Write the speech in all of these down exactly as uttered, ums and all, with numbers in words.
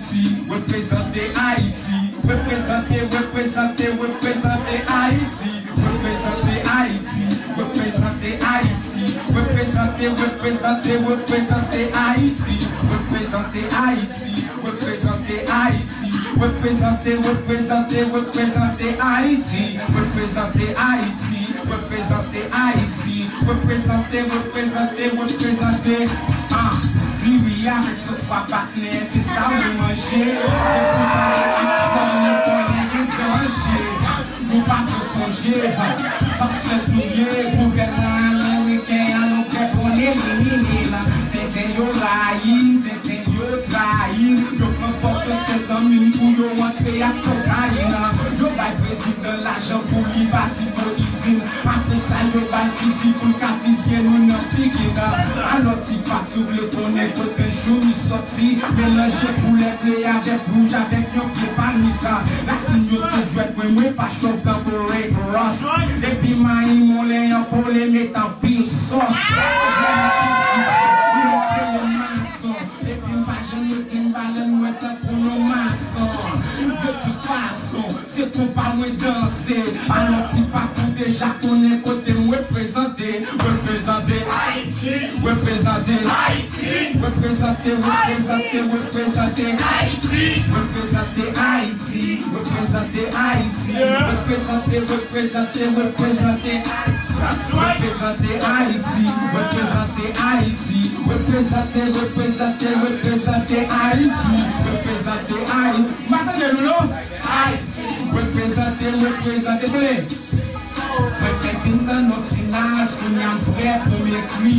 Reprezante Ayiti, reprezante, reprezante, reprezante Ayiti, reprezante Ayiti, reprezante Ayiti, reprezante, reprezante, reprezante Ayiti, reprezante Ayiti, reprezante Ayiti, reprezante, reprezante, reprezante Ayiti, reprezante Ayiti, reprezante Ayiti, reprezante, reprezante, reprezante. Ah, diri avèk sòs pa patnè, se sa mwen manje. Depi pa gen aksan, nou konnen gen danje. Nou pa pran konje, paskè nou ye gouvènman ameriken an, nou prè pou n elimine l. Tenten yo rayi, tenten yo trayi, yo pran pòs se zanmi m pou yo antre ak kokayin. Yo bay prezidan lajan pou li bati pou izin. Apre sa, yo bay fizi pou l ka fizye nou nan figi n. Alò, ti pa t, si w vle konnen kote jou mi sòti, melanje koulè ble avèk wouj avèk yon pye palmis. Rasin yo se djwèt mwen, mwen pa chòv tankou Rick Ross. Epi mayi moulen an kole met anpil sòs. Mwen kreye mason. Epi m pa janm rete m pa lè m wè tankou yon mason. De tout fason, se konpa mwen danse. Alò ti pa pou deja konnen kote m reprezante. Reprezante Ayiti. Reprezante Ayiti. Reprezante, reprezante, reprezante Ayiti. Reprezante Ayiti. Reprezante Ayiti. Reprezante, reprezante, reprezante Ayiti. Reprezante Ayiti. Reprezante Ayiti. Reprezante, reprezante, reprezante Ayiti. Reprezante Ayiti. M pa tande nou non. Ayiti. Reprezante, reprezante, tande. Mwen fèk vin tann yon ti nas, kounye a m prè pou m ekri,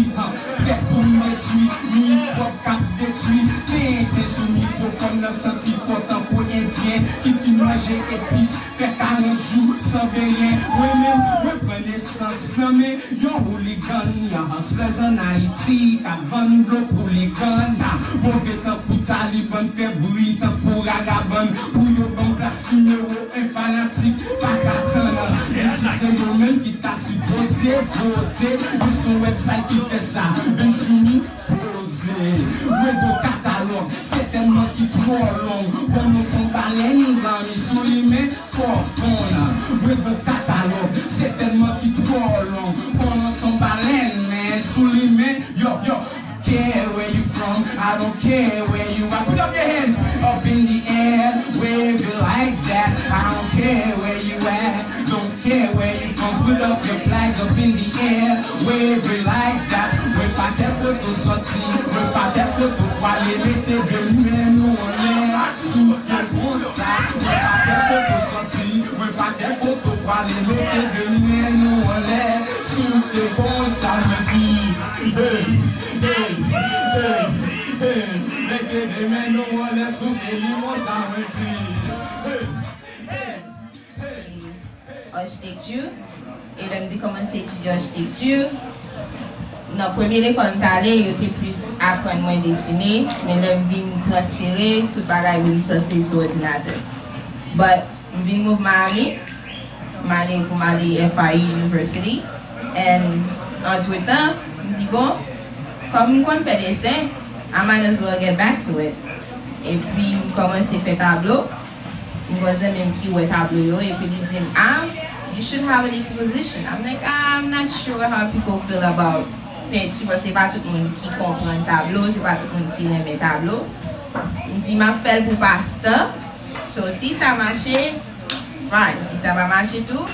prè pou m detwi, mi pwòp k ap detwi, tenten sou mikwofòn nan santi fò tankou endyen ki fin manje epis, fè karant jou san benyen, mwen menm, mwen pran nesans nan men yon hooligan, yon hustlers an Ayiti, k ap vann dlo pou ligann, move tankou Taliban, fè bri tankou ragabann, pou yo ban m plas nimewo en fanatik pa ka tann. Menm si se yo menm ki ta sipoze vote, men se yon website ki fè sa. Vin sou mi poze. Mwen gon katalòg, sètènman ki twò long. Konnen se yon balèn, zanmi, sou li men fò fonn. Mwen gon katalòg, sètènman ki twò long. Konnen se yon balèn, men sou li men, yo, yo. Care where you from, I don't care where you are. Put up your hands up in the air, wave it like that. I don't care where you at, don't care where you from. Put up your flags up in the air, wave it like that. Mwen pa kè kote w sòti, mwen pa kè kote w prale, mete de men nou anlè, si w te konsa. Mwen pa kè kote w sòti, mwen pa kè kote w prale, mete de men nou anlè, si w te konsa. Mwen di, hey, hey, hey, hey, mete de men nou anlè, si w te li konsa, mwen di, hey, hey, hey, hey. Achitekti, e lè m te kòmanse etidye achitekti, nan premye lekòl m t ale, yo te plis aprann mwen desine, men lè m vin transfere, tout bagay vin sanse sou òdinatè. But m vin move Miami, m ale pou m ale F I U University, and antretan, m di, bon, kòm m konn fè desen, I might as well get back to it. Epi m kòmanse fè tablo. M gen yon zanmi m ki wè tablo yo, epi li di m, ah, you should have an exposition. I'm like, ah, I'm not sure how people feel about penti, paske se pa tout moun ki konprann tablo, se pa tout moun ki renmen tablo. M di, m ap fè l pou pastan. So, si sa mache, fine. Si sa pa mache tou,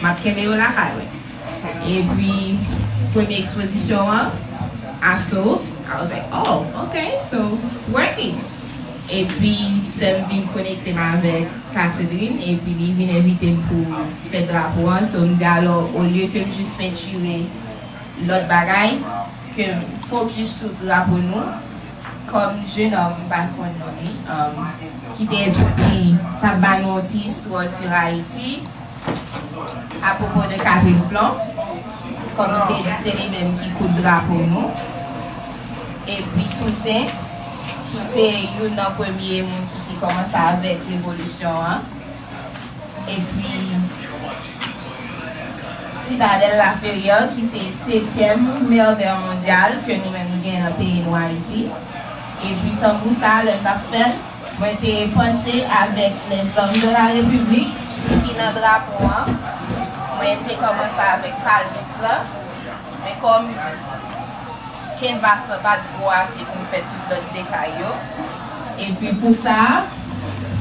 m ap kenbe yo lakay mwen. Epi, premye ekspozisyon an, I sold. I was like, oh, okay, so it's working. Epi, sè m vin konekte m avèk Casedrine, epi li vin envite m pou fè drapo an. So, m di, alò, olye ke m jis pentire lòt bagay, ke m fokis sou drapo nou, kòm jenòm, m pa konn non li, um, ki te, ki t ap ba nou yon ti istwa sou Ayiti, apwopo de Catherine Flon, kòm m te di, se li menm ki koud drapo nou. Epi Toussaint, ki se youn nan premye moun ki te kòmanse avèk revolisyon an. Epi Citadelle Laferrière, ki se setyèm Merver mondyal ke nou menm nou genyen nan peyi nou, Ayiti. Epi tanbou sa a, lè m t ap fè l, Mwen te panse avèk les hommes de la République ki nan drapo an. Mwen te kòmanse avèk palmis lan. Men kòm kenvas lan pa t gwo ase pou m fè tout lòt detay yo. Epi pou sa,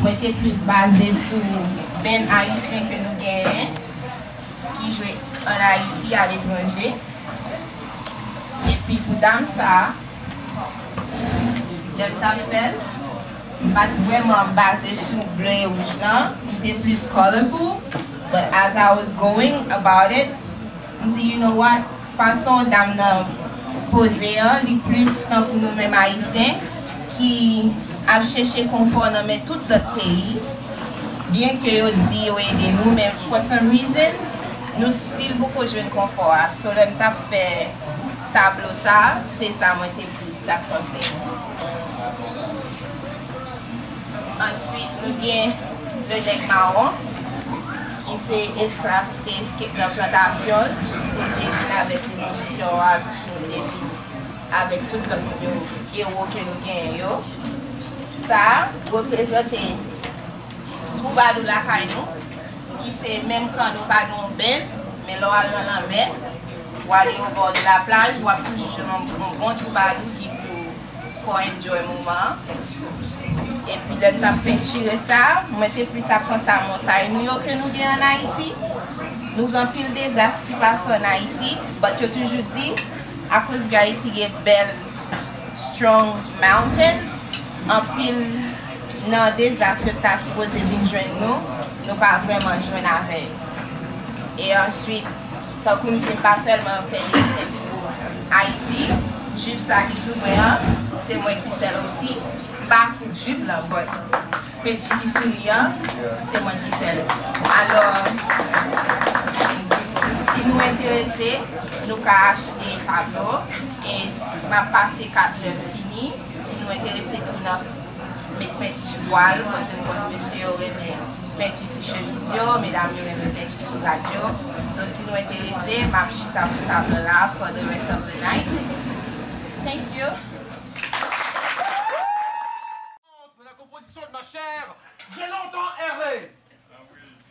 mwen te plis baze sou band ayisyen ke nou genyen, ki jwe ann Ayiti, aletranje. Epi pou dam sa a, lè m t ap fè l, m pa t vrèman baze sou ble e wouj lan, li te plis colorful. But as I was going about it, m di, you know what? Fason dam nan poze an, li plis tankou nou menm Ayisyen ki ap chèche konfò nan men tout lòt peyi. Byen ke yo di yo ede nou, men for some reason, nou still poko jwenn konfò a. So, lè m t ap fè tablo sa, se sa mwen te plis t ap panse. Answit, nou gen le nèg mawon, ki se esklav ki te escape nan plantasyon l, pou l te vin avèk revolisyon an, pou l te vin avèk tout lòt moun yo, ewo ke nou genyen yo. Sa a reprezante twoubadou lakay nou, ki se menm kan nou pa gen yon band, men lè w al nan lanmè, w ale au bord de la plage, w ap toujou jwenn yon, yon bon twoubadou ki pou fè w enjoy moman an. Epi lè m t ap pentire sa, mwen te plis ap panse a montay nou yo ke nou gen ann Ayiti. Nou gen anpil dezas ki pase ann Ayiti, but yo toujou di, akoz ke Ayiti gen bèl, strong mountains, anpil nan dezas yo ta sipoze vin jwenn nou, nou pa vrèman jwenn avè yo. E answit, tankou m di, m pa sèlman fè li pou Ayiti, jip sa ki sou mwen an, se mwen ki fè l osi. M pa koud jip lan, but penti ki sou li an, se mwen ki fè l. Alò, si nou enterese, nou ka achte tablo, e s-, m ap pase kat lè m fini. Si nou enterese tou nan met penti sou bwa l, paske nou konn mesye yo renmen penti sou chemiz yo, medam yo renmen penti sou rad yo. So, si nou enterese, m ap chita sou tab lan la for the rest of the night. Thank you. De la composition de ma chair, j'ai longtemps erré.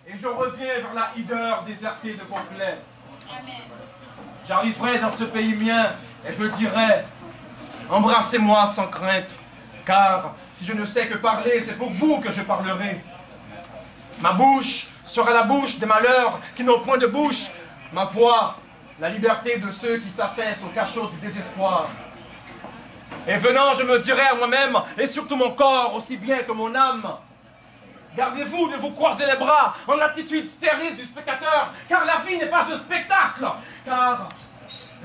Et je reviens vers la hideur désertée de vos plaies. J'arriverai dans ce pays mien et je dirai, embrassez-moi sans crainte, car si je ne sais que parler, c'est pour vous que je parlerai. Ma bouche sera la bouche des malheurs qui n'ont point de bouche, ma voix, la liberté de ceux qui s'affaissent au cachot du désespoir. Et venant, je me dirai à moi-même, et surtout mon corps, aussi bien que mon âme, gardez-vous de vous croiser les bras en l'attitude stérile du spectateur, car la vie n'est pas un spectacle, car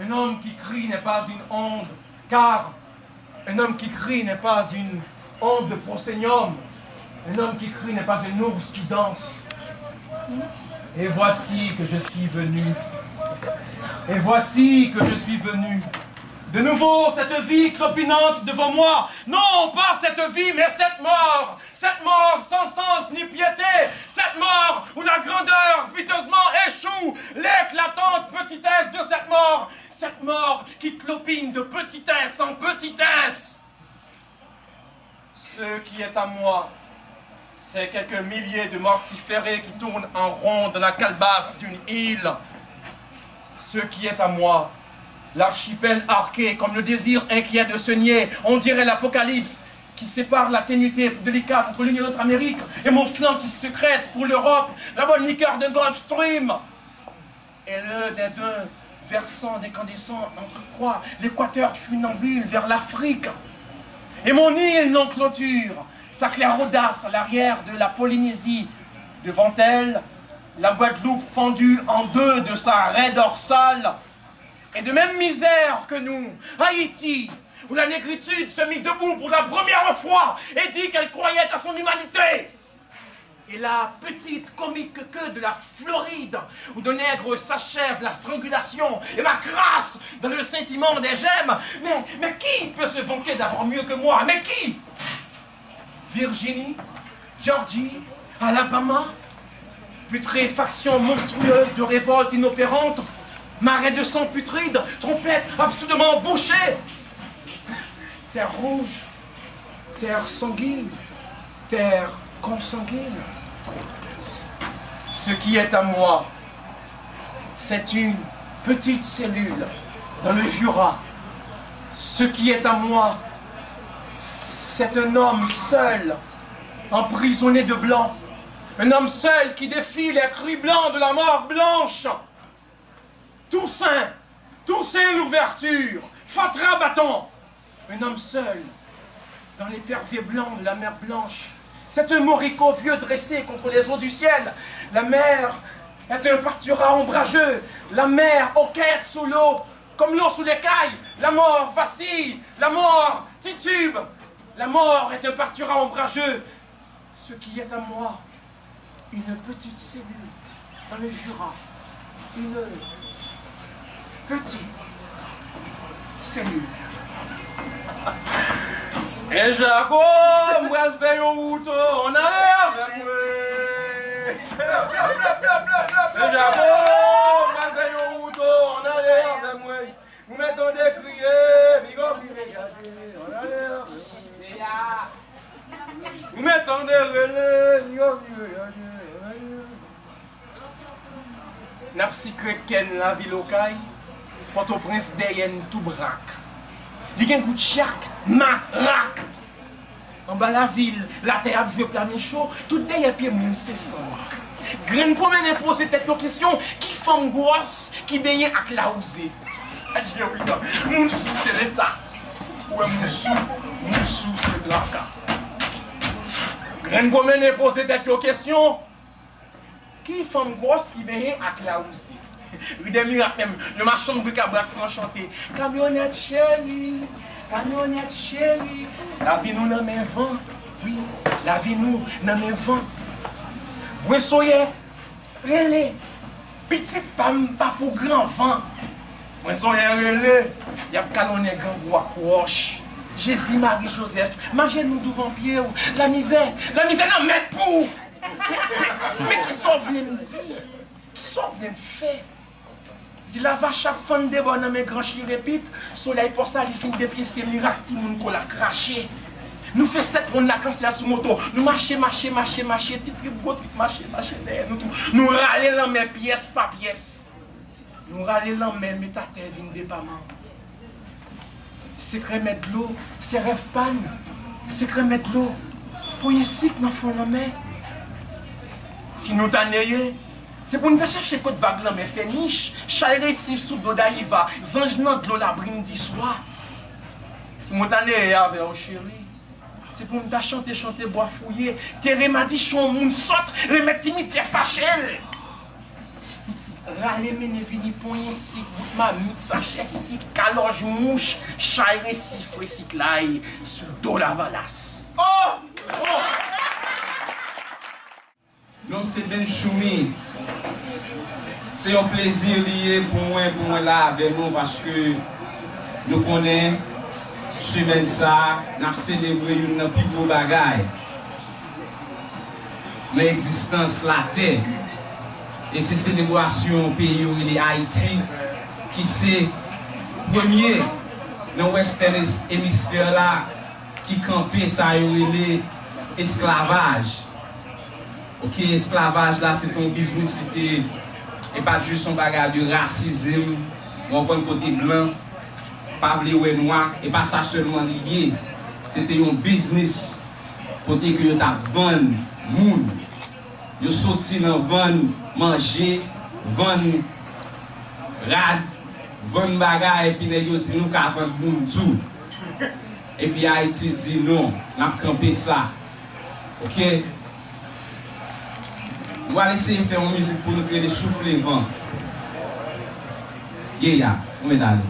un homme qui crie n'est pas une onde, car un homme qui crie n'est pas une onde de proscenium, un homme qui crie n'est pas un ours qui danse. Et voici que je suis venu. Et voici que je suis venu. De nouveau, cette vie clopinante devant moi. Non, pas cette vie, mais cette mort. Cette mort sans sens ni piété. Cette mort où la grandeur piteusement échoue. L'éclatante petitesse de cette mort. Cette mort qui clopine de petitesse en petitesse. Ce qui est à moi, c'est quelques milliers de mortiférés qui tournent en rond dans la calebasse d'une île. Ce qui est à moi, l'archipel arqué comme le désir inquiet de se nier, on dirait l'Apocalypse, qui sépare la ténue délicate entre l'Union d'Amérique et mon flanc qui secrète pour l'Europe la bonne liqueur de Gulf Stream. Et l'un des deux versants incandescents entrecroît l'équateur funambule vers l'Afrique. Et mon île non clôture s'éclaire audace à l'arrière de la Polynésie. Devant elle, la Guadeloupe fendue en deux de sa raie dorsale est de même misère que nous, Haïti, où la négritude se mit debout pour la première fois et dit qu'elle croyait à son humanité. Et la petite comique queue de la Floride, où nos nègres s'achèvent la strangulation et macrassent dans le scintillement des gemmes. Mais, mais qui peut se vanter d'avoir mieux que moi? Mais qui? Virginie, Georgie, Alabama, putréfaction monstrueuse de révolte inopérante, marais de sang putride, trompette absurdement bouchée. Terre rouge, terre sanguine, terre consanguine. Ce qui est à moi, c'est une petite cellule dans le Jura. Ce qui est à moi, c'est un homme seul, emprisonné de blanc. Un homme seul qui défie les cris blancs de la mort blanche. Toussaint, Toussaint Louverture, fatra baton. Un homme seul, dans l'épervier blanc de la mer Blanche. C'est un moricaud vieux dressé contre les eaux du ciel. La mer est un pâturas ombrageux. La mer, au quête sous l'eau, comme l'eau sous les cailles. La mort vacille, la mort titube. La mort est un pâturas ombrageux. Ce qui est à moi, une petite cellule dans le Jura. Une petite cellule. Sen Jako, m pral fè yon wouto, ann ale avè m wi. Sen Jako, m pral fè yon wouto, ann ale avè m wi. Ou mèt tande kriye, migo vire gade, ann ale avè m. Ou mèt tande rele, migo vire gade, ann ale avè m. N ap sikre kè n lavil Okay, Pòtoprens dèyè n tou brak. Li gen gou tchak, mak, rak. Anba lavil, latè ap jwe plame cho, tout dèyè pye moun se san. Grenn pwomennen poze tèt yo kesyon, ki fanm gwòs ki benyen ak lawouze? Adje wi non, moun sou se leta. Ou wè moun sou, moun sou se traka. Grenn pwomennen poze tèt yo kesyon, ki fanm gwòs ki benyen ak lawouze? Ri dè mirak menm, yon machann brikabrak pran chante. Kamyonèt cheri, kamyonèt cheri. Lavi nou nan men van, wi, lavi nou nan men van. Mwen sonje rele, pitit pa m pa pou gran van. Mwen sonje rele, y ap kalonnen grangou ak wòch. Jezi, Mari, Jozèf, m ajenou douvan pye w. Lamizè, lamizè nan mèt pou w. Men kisa w vle m di? Kisa w vle m fè? Di lavach ap fann de bò nan men gran chirepit, solèy Pòsali fin depyese mirak timoun kò l ap krache. Nou fè sèt wonn lakansè a sou moto, nou mache, mache, mache, mache, ti trip, gwo trip, mache, mache dèyè nou tou. Nou rale lanmè pyès pa pyès. Nou rale lanmè, met atè vin depaman. Sekrè mèt dlo, se rèv pa n. Sekrè mèt dlo, ponyen sik nan fon lanmè. Si nou ta neye, se pou n ta chache kot vag lanmè fè nich, chay resif sou do Dayiva, zanj nan dlo labrin di swa. Si mwen ta neye avè w, cheri, se pou n ta chante chante bwa fouye, tere madichon moun sòt, remèt simityè fache l. Rale mennen vini ponyen sik, bout mamit, sachè sik, kalòj mouch, chay resif resiklay sou do lavalas. Oh! Oh! Non m se Ben Choumi. Se yon plezi li ye pou mwen, pou mwen la avè nou, paske nou konnen semèn sa a, n ap selebre youn nan pi gwo bagay nan egzistans latè. E se selebrasyon peyi yo rele Ayiti, ki se premye nan Western Hemisphere la ki kanpe sa yo rele esklavaj. Oke, esklavaj la se te yon biznis li te ye. E pa t jis yon bagay de rasizm, w konprann, kote blan pa vle wè nwa, e pa sa sèlman li ye. Se te yon biznis kote ke yo t ap vann moun. Yo soti nan vann manje, vann rad, vann bagay, epi nèg yo di nou ka vann moun tou. Epi Ayiti di non, n ap kanpe sa. Oke? Nou al eseye fè yon mizik pou nou ki rele Soufle Van. Ye ya, ou mèt ale.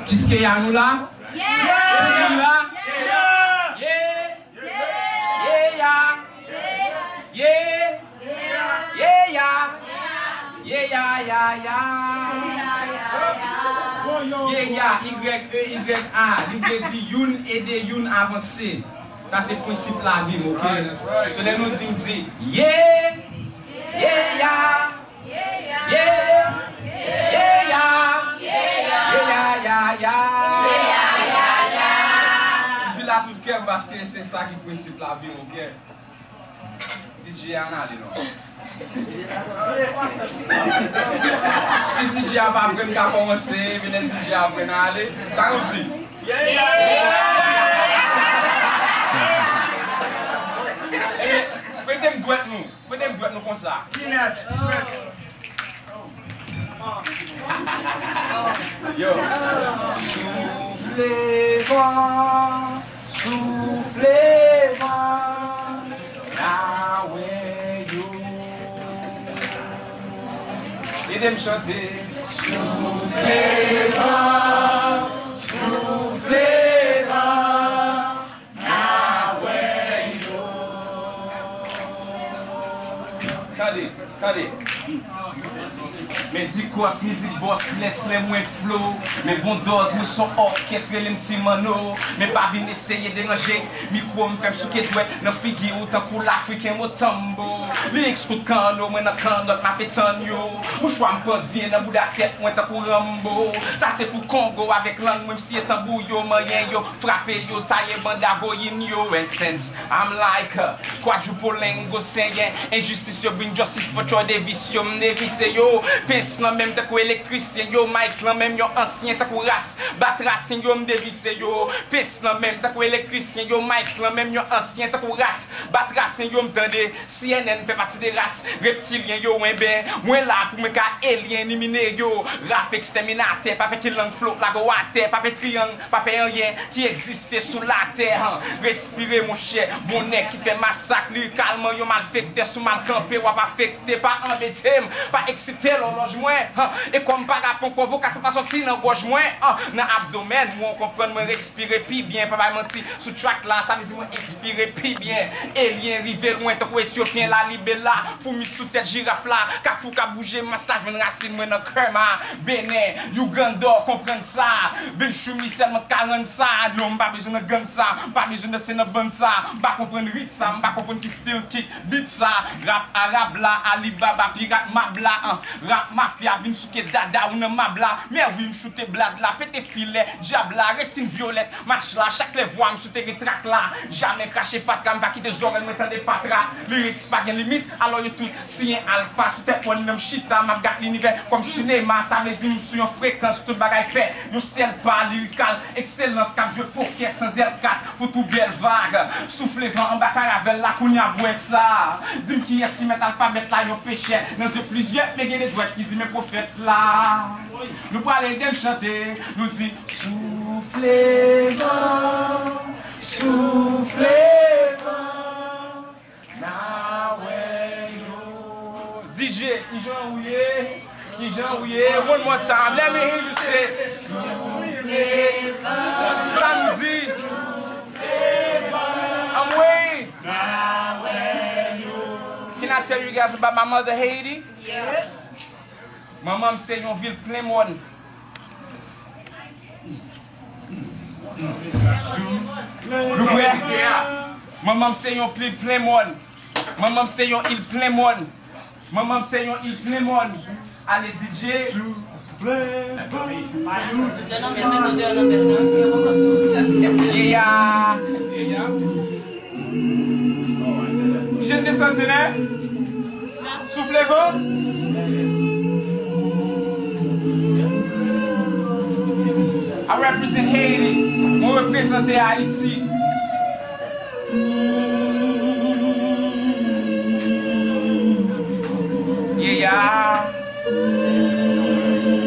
Kiskeya nou la? Yeah! Nou la? Yeah! Yeah! Yeah! Yeah! Yeah! Yeah! Yeah! Yeah! Ye ya, ya, ya. Ye ya, Y E Y A, li vle di youn ede youn avanse. Sa se prensip lavi m, oke? So lè nou di m di, ye, ye, ya, ye, ye, ya, ye, ya, ya, ya. M di l a tout kè m paske se sa ki prensip lavi m, oke? D J a n ale non. Si D J a pa vre, m ka kòmanse, epi lè D J a vre, n a ale. Sa nou di? Ebyen, prete m dwèt nou. Prete m dwèt nou konsa. Yo. Soufle van, soufle van, n a wè yo. Ede m chante. Soufle van, soufle van, n a wè yo. Tande, tande. Men Zikòs, mizik bòs, lès lè mwen flow. Men bon dòz, mwen son òkès, rele m Ti Manno. Men pa vin eseye deranje mikwo m, fè m souke dwèt nan figi w tankou lafriken Mutombo. Lyrics kout kanno, mwen nan kannòt, m ape tann yo. Mouchwa m pandye nan bouda tèt mwen tankou Rambo. Sa se pou Kongo avèk lang mwen, m siye tanbou yo, manyen yo, frape yo, taye banda voyin yo, and sense. I'm like, uh, Quadruple Lingo Senyen, enjistis yo bring justice for Troy Davis yo, m devise yo, pens nan men m tankou elektrisyen yo, mic lan men m yon ansyen tankou ras, bat rasin yo, m devise yo, pens nan men m tankou elektrisyen yo, mic lan men m yon ansyen tankou ras, bat rasin yo, m tande, C N N fè pati de ras reptilyen yo, enben, mwen la pou mwen ka elyen, elimine yo, rap ekstèminatè, pa fè ki lang flot, lage w atè, pa fè triyang, pa fè anyen ki egziste sou latè, han. Respire, monchè, bon nèg ki fè masak lirikalman, yon malfektè sou mal kanpe, w ap afekte, pa anbete m, pa eksite lòlòj mwen, han. E kòm pa rap ankò, vokasyon pa sòti nan gòj mwen, han. Nan abdomèn mwen, w konprann mwen respire pi byen, pa bay manti sou track la, sa vle di mwen enspire pi byen. Elyen rive lwen tankou Etyopyen Lalibela, foumi sou tèt jiraf la, kafou k ap bouje, mas la jwenn rasin mwen nan Kerma, Benen, Uganda, konprann sa. Benchoumi sèlman ka rann sa. Non, m pa bezwen nan gang sa, m pa bezwen danse nan bann sa, m pa konprann rit sa, m pa konprann ki stil kick beat sa. Rap arab la, Alibaba, pirat mab la, an. Rap mafya, vin souke dada ou nan mab la. Men wi, m choute blad la, pete filè dyab la, resin vyolèt, match la, chak lè vwa m sou teren trak la. Jamè krache fatra, m pa kite zòrèy mwen tande fatra. Lyrics pa gen limit, alò yo tout siyen alfa. Sou tèt mòn nan m chita, m ap gad linivè kòm sinema. Sa vle di m sou yon frekans, tout bagay fè yon sèl pa. Lirikal ekselans k ap jwe pokè san zèl kat. Fout ou bèl vag, soufle van anba karavèl la, kounye a bwè sa. Di m kiyès ki mèt alfabèt la, yon pechè nan zye plizyè, men gen de dwèt ki di men pwofèt la. Nou prale ede m chante, nou di, soufle van, soufle van, n a wè yo. D J, kijan ou ye? Kijan ou ye? One more time, let me hear you say. Sa nou di? Anmwey! Can I tell you guys about my mother, Haiti? Manman m se yon vil plen mòn. Nou prè? Manman m se yon pil plen mòn. Manman m se yon il plen mòn. Manman m se yon il plen mòn. Ale D J. Yeah. Yeah. Jen desann, Soufle van. I represent Haiti. Mwen reprezante Ayiti. Yeah, yeah.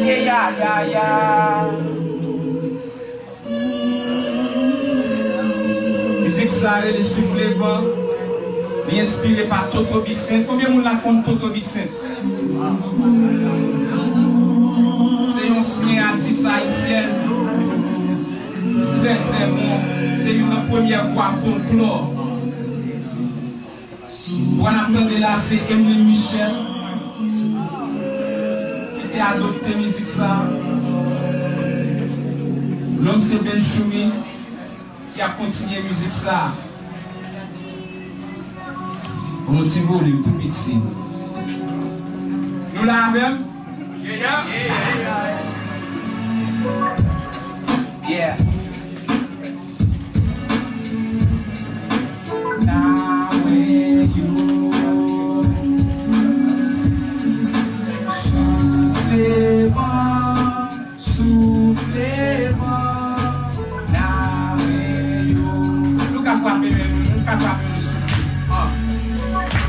Yeah, yeah, yeah, yeah. Mizik sa a rele Soufle Van. Li enspire pa Toto Bisent. Konbyen moun la konn Toto Bisent? Se yon ansyen atis ayisyen. Trè, trè bon. Se youn nan premyè vwa folklò. Vwa n ap tande la se Emeline Michel ki te adopte mizik sa. Nonm se Benchoumi ki ap kontinye mizik sa. Yon ti volim tou piti. Nou la avè m? Yeah. Now when you soufle van, soufle van, na we yo. Nou ka frape men nou, nou ka frape men nou sou. Ah.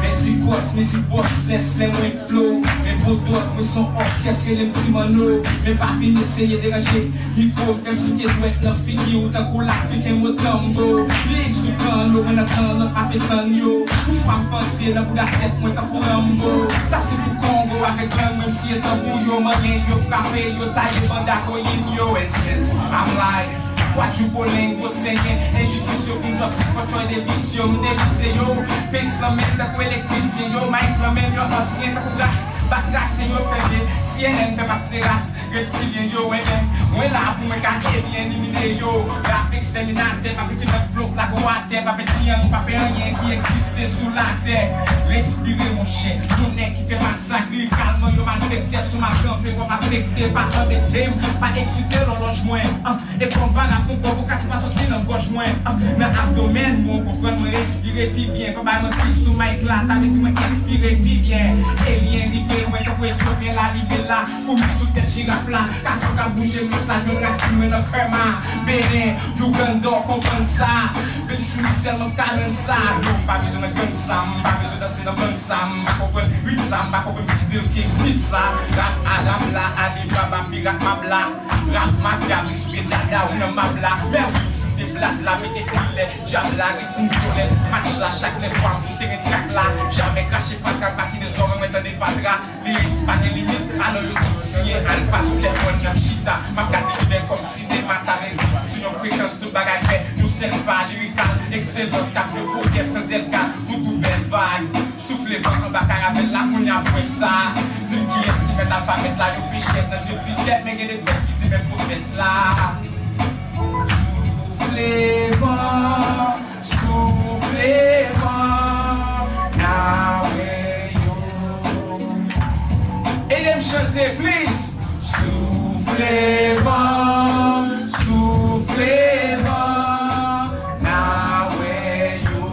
Men si kòs, men si bòs, lès lè mwen flow. Men bon dòz, mwen son òkès, rele m Ti Manno. Men pa vin eseye deranje mikwo, m fè m souke dwèt nan figi w tankou l Afriken Motambo. Lyrics ou kanno, mwen nan kanno, ap etann yo. Mouchwa m pandye nan bouda tèt mwen tankou Rambo. Sa se pou Kongo avèk lang, menm si e tanbou yo manyen, yo frape, yo taye banda koyin yo. And since I'm like quadruple lingo singing, enjistis yo pou m justice for Troy Davis yo, m devise yo. Pens lan men tankou elektrisyen yo, mic lan men yo ansyen tankou gras, bat rase yo tande, C N N fè pati de ras. Reptilyen yo, enben, mwen la pou mwen ka elimine yo. Rap ekstèminatè, pa pete lòt flo, lago atè, pa pete anyen, pa pè anyen ki egziste sou latè. Respire, monchè, tonnè ki fè masak, lirikalman yo malfektè, sou mal kanpe, w ap afekte, pa anbete m, pa eksite lòlòj mwen. Ah, e konba rap mwen pwovokasyon pa soti nan gòj mwen. Ah, nan abdomèn mwen, w konprann mwen respire pi byen, pa bay manti sou mic la, sa vle di mwen enspire pi byen. Elyen rive, mwen tankou Etyopyen la, rive la. Foumi sou tèt jiraf la, kafou k ap bouje, men sa jwenn rasin mwen nan kè m a. Benen, Uganda, w konprann sa. Benchoumi sèlman k ka rann sa. Non, m pa bezwen nan gang sa, m pa bezwen danse nan bann sa. M pa konprann rit sa, m pa konprann stil ki rit sa. Rap arab la, Alibaba, pirat mab la. Rap mafya, m swete dada ou nan mab la. Men wi, m choute blat la, mete filè, djab la, resin vyolèt. Match la, chak lè fwa m sou teren trak la. Jamè krache fatra, pa kite zòrèy mwen tande fatra. Lyrics pa gen limit, alò yo tout siyen alfa sou lèfòn n ap chita. M ap gade univè kòm sinema, sa vle di sou yon frekans tout bagay fèt yon sèl pa. Lirikal ekselans k ap jwe pokè san zèl ka. Fout ou bèl vag, soufle van anba karavèl la, kounye a pwen sa. Di m kiyès ki mèt alfabèt la, yo pi chèf nan zye plizyè, men gen de tèt ki di menm pwofèt la. Soufle van. Soufle van, na we yo. Ede m chante, please. Soufle van, soufle van, na we yo.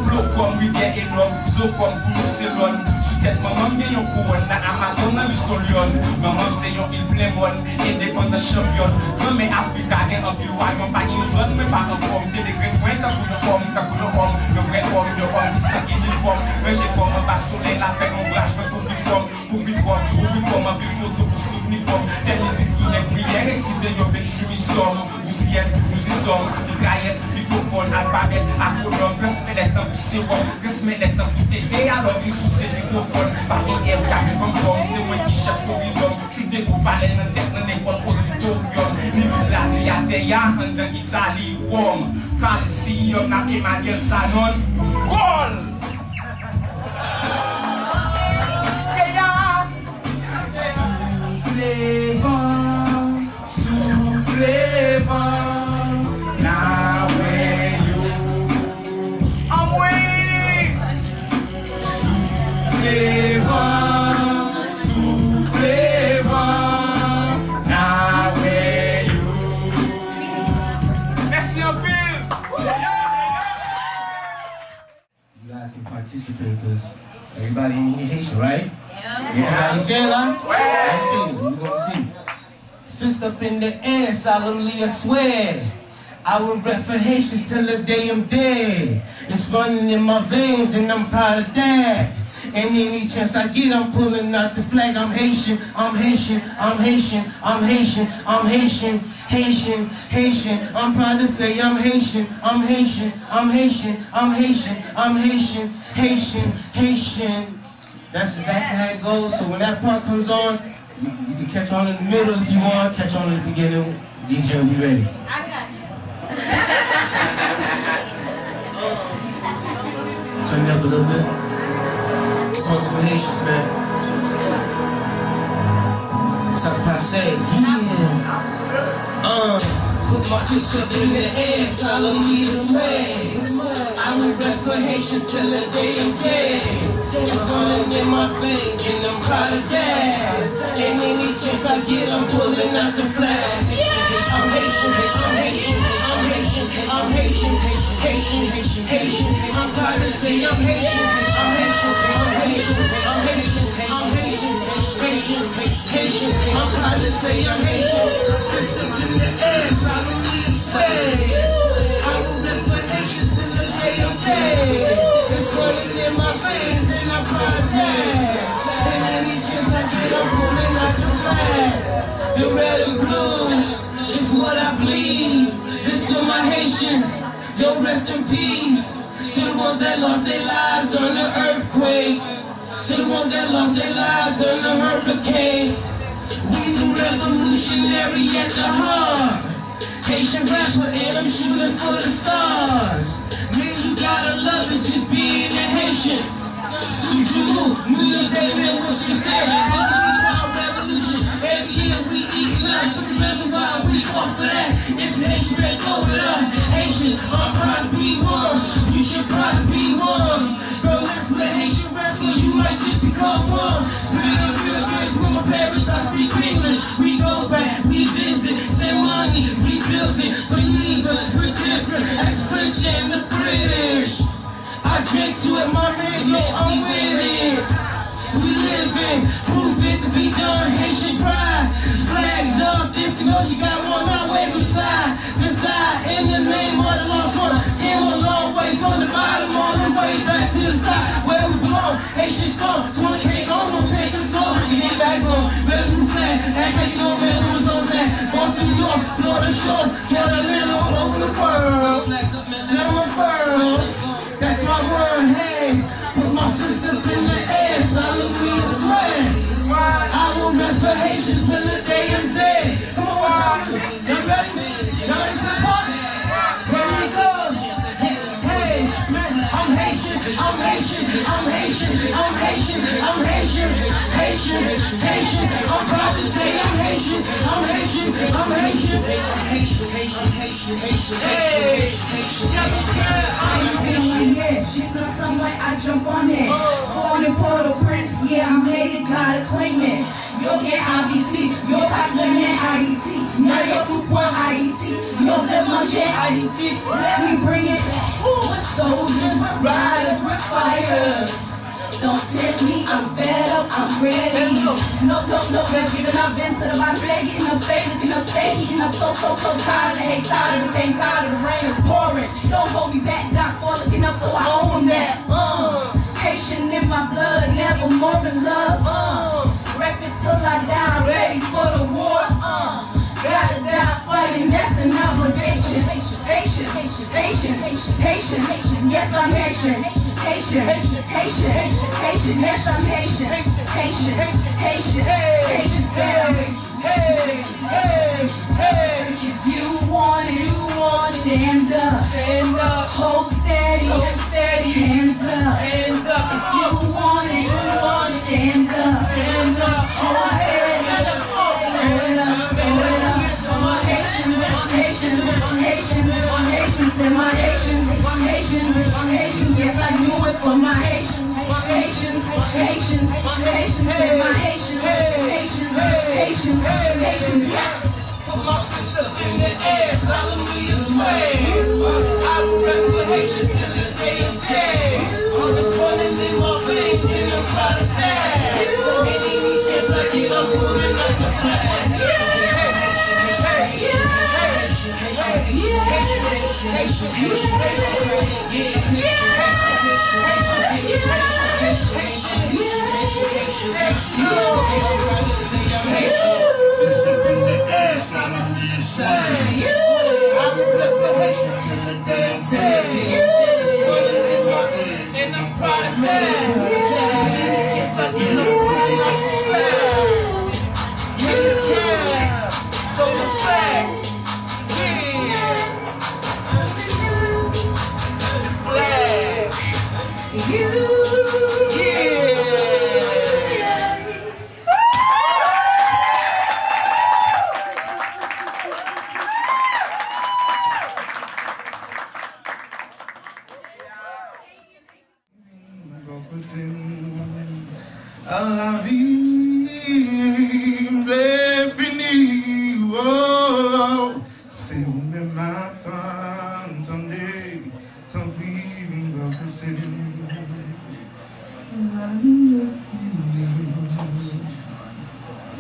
Flo kòm rivyè enòm, zo kòm Boulos Selòn. Sou tèt manman m gen yon kouwòn, nan Amazòn nan li s on lyòn. Manman m se yon il plen mòn, endepandans chanpyòn. Granmè Afrika gen anpil wayòm, pa gen yon zòn mwen pa anfòm. Te de grenn mwen tankou yon òm, tankou yon òm, yon vrè òm, yon òm ki san inifòm. Ranje kò m anba solèy la, fè lonbraj mwen pou vi kò m. Pou vi kò m, ouvri kò m, anpil foto pou souvni kò m. Fè mizik tounen priyè, resite yon benchoumi sòm. Vouziyèt, nou zi sòm, mitrayèt, mikwofòn, alfabèt, akronòm, transmèt lèt nan pou sewòm, transmèt lèt nan pou tete, alò vin souse mikwofòn. Pa gen èv ka vin ban m kòm, se mwen ki chèf koridòm. Choute kou palè nan tèt nan nenpòt oditoryòm. Ni bous gladyatè ya anndan Itali, Wòm. Coliseum nan Emmanuel Sanon. Gòl! Soufle van, soufle van, na we yo. Anmwe! Soufle van, soufle van, na we yo. Mèsi anpil! You guys can participate because everybody in here Haitian, right? Yeah. Anybody Haitian la? Ouais. Okay, we gonna see. Fist up in the air, solemnly I swear. I will rap for Haitians till the day I'm dead. It's running in my veins and I'm proud of that. And any chance I get, I'm pulling out the flag. I'm Haitian, I'm Haitian, I'm Haitian, I'm Haitian, I'm Haitian, Haitian, Haitian. I'm proud to say I'm Haitian, I'm Haitian, I'm Haitian, I'm Haitian, I'm Haitian, Haitian, Haitian. That's exactly how it goes. So when that part comes on, you, you can catch on in the middle if you want, catch on in the beginning. D J, we ready. I got you. Turn it up a little bit. This one's for Haitians, man. Sa k pase? Yeah. Uh. Put my fist up in the air, solemnly swear. I will rep for Haitians till the day I'm dead. It's running in my veins, and I'm proud of that. And any chance I get, I'm pulling out the flag. I'm Haitian, Haitian, I'm Haitian, I'm Haitian, I'm Haitian, Haitian, Haitian, Haitian, Haitian. I'm proud to say I'm Haitian, I'm Haitian, I'm Haitian, I'm Haitian, Haitian, Haitian, Haitian, Haitian, Haitian. I'm proud to say I'm Haitian. Fist up in the air, solemnly say, I will rep for Haitians till the day I'm dead. It's running in my veins, and I'm proud of that. And any chance I get, I'm pulling out the flag. The red and blue is what I bleed. This for my Haitians. Yo, rest in peace to the ones that lost their lives during the earthquake, to the ones that lost their lives during the hurricane. We the revolutionary at the heart. Haitian rapper, and I'm shooting for the stars. Man, you gotta love it, just being a Haitian. Sous jumeaux, nous le démon, what you say? This is our revolution. Every year we eating up. Remember why we fought for that. If Haitian bend over the Haitians are proud to be one. You should proud to be one. Go ask for the Haitian rapper, you might just become one. Real, real, real, real parents, I speak English. We go back, we visit, send money, rebuild it. Believe us, we're different. Ask the French and the British. I drink to it, my man, yo, I'm with it. We living, proof it to be done, Haitian pride. Flags up, if you know you got one, I wave them side to side. In the name of the Lord, for I came a long way from the bottom all the way back to the top, where we belong. Haitian strong, twenty K on, don't take the song, we get back on. Red blue flag, act like you know, man, who was on that? Boston, New York, Florida shores, Carolina, all over the world. Never refer. That's my word, hey. Put my fist up in the air, solemnly swear. I will rep for Haitians till the day I'm dead. Come on, y'all ready? Y'all ready for the party? Here we go. Hey, man, I'm Haitian, I'm Haitian, I'm Haitian, I'm Haitian, I'm Haitian, Haitian, Haitian. I'm proud to say I'm Haitian, I'm Haitian, I'm Haitian, Haitian, Haitian, Haitian. Hey, yeah, yeah. Jis nan sanmwen, I jump on it. Born in Port-au-Prince, yeah, I made it, gotta claim it. Yo gen abitid, yo pa t renmen Ayiti. Nan yo tout pran Ayiti, yo vle manje Ayiti. Let me bring it back. With soldiers, with riders, with fighters. Don't tempt me, I'm fed up, I'm ready. No, no, no, never giving up, been to the bottom, stay getting up, stay looking up, stay heating up, so, so, so tired of the hate, tired of the pain, tired of the rain, it's pouring. Don't hold me back, God for looking up, so I owe him that. Uh, Haitian in my blood, never more in love. Uh, rep it till I die, ready for the war. Uh, gotta die fighting, that's an obligation. Haitian, Haitian, Haitian, Haitian, Haitian, Haitian, yes, I'm Haitian. Haitian, Haitian, Haitian, Haitian, yes, I'm Haitian. Haitian, Haitian, Haitian, Haitian, Haitian, Haitian. Hey, hey, hey, hey. If you want it, you want it, stand up. Stand up. Hold steady. Hold steady. Hands up. Hands up. If you want it, you want it, stand up. Stand up. Hold steady. Throw it up, throw it up. Haitians, Haitians, Haitians, Haitians, and my Haitians, Haitians, Haitians. Yes, I do it for my Haitians, Haitians, Haitians, Haitians, and my Haitians, Haitians, Haitians, Haitians. Yeah. Put my fist up in the air, solemnly swear. I will rep for Haitians till the day I'm dead. All the fun is in my veins, and I'm proud of that. And any chance I get, I'm pulling up the flag. Fist up in the air, solemnly swear. I will rep for Haitians till the day I'm dead. And I'm proud of that. Yes, I did. I'm putting up the flag. Yeah. So the flag. Yeah. The flag. Yeah.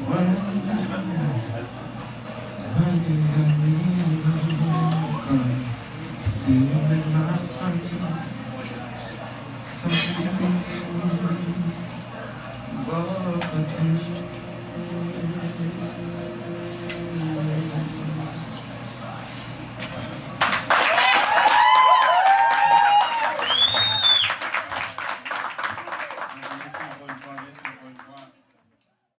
Mwen, mwen,